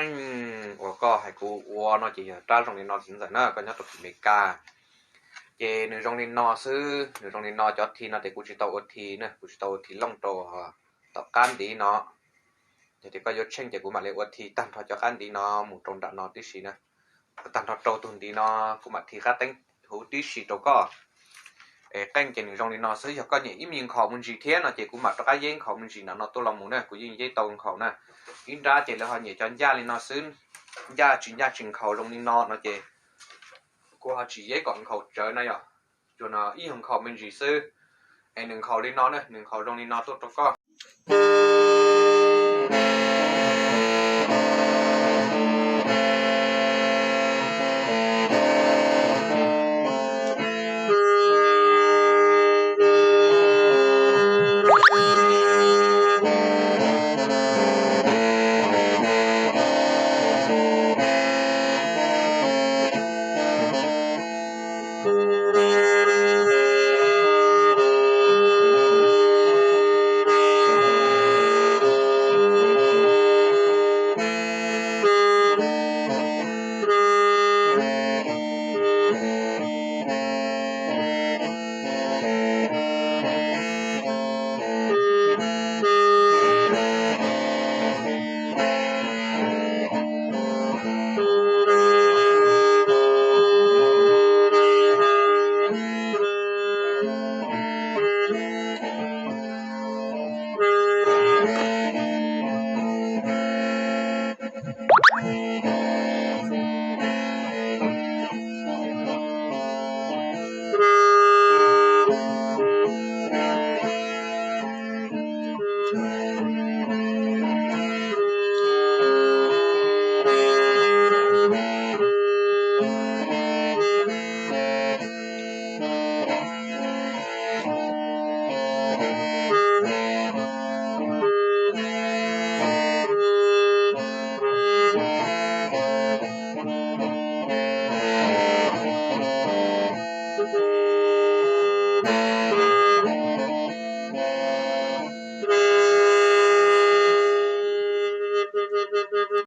Uas koj hais kuv ua no ces yog rab zoo li no txiv ntxawm na, koj nyob rau tim Meskas. Ces nws zoo li no xwb, nws zoo li no, cov thi no ces kuv tsis tau ua thi na, kuv tsis tau ua thi looj rau tom qab ntiv no. Yog tias koj yuav tsheej ces kuv mam li ua thi tag nrho cov qab ntiv no mus rau nram no tib si na. Tag nrho rau tus ntiv no kuv mam thi qab teeb huv tib si rau koj. Es qeej ces nws zoo li no xwb, yog koj nyiam ib me nkhaus me ntsis thiab no ces kuv mam rov qab yeb nkhaus me ntsis nram no tuaj los mus na, kuv yeej yeb tau nkhaus na. Ib nrab ces lawv ho nyiam cov ncaj li no xwb, ncaj tsis ncaj tsis nkhaus zoo li no no ces kuv ho tsis yeb kom nkhaus tsawv na yog, tsuas no ib nyuag nkhaus me ntsis xwb. Es nws nkhaus li no na, nws nkhaus zoo li no tuaj rau koj.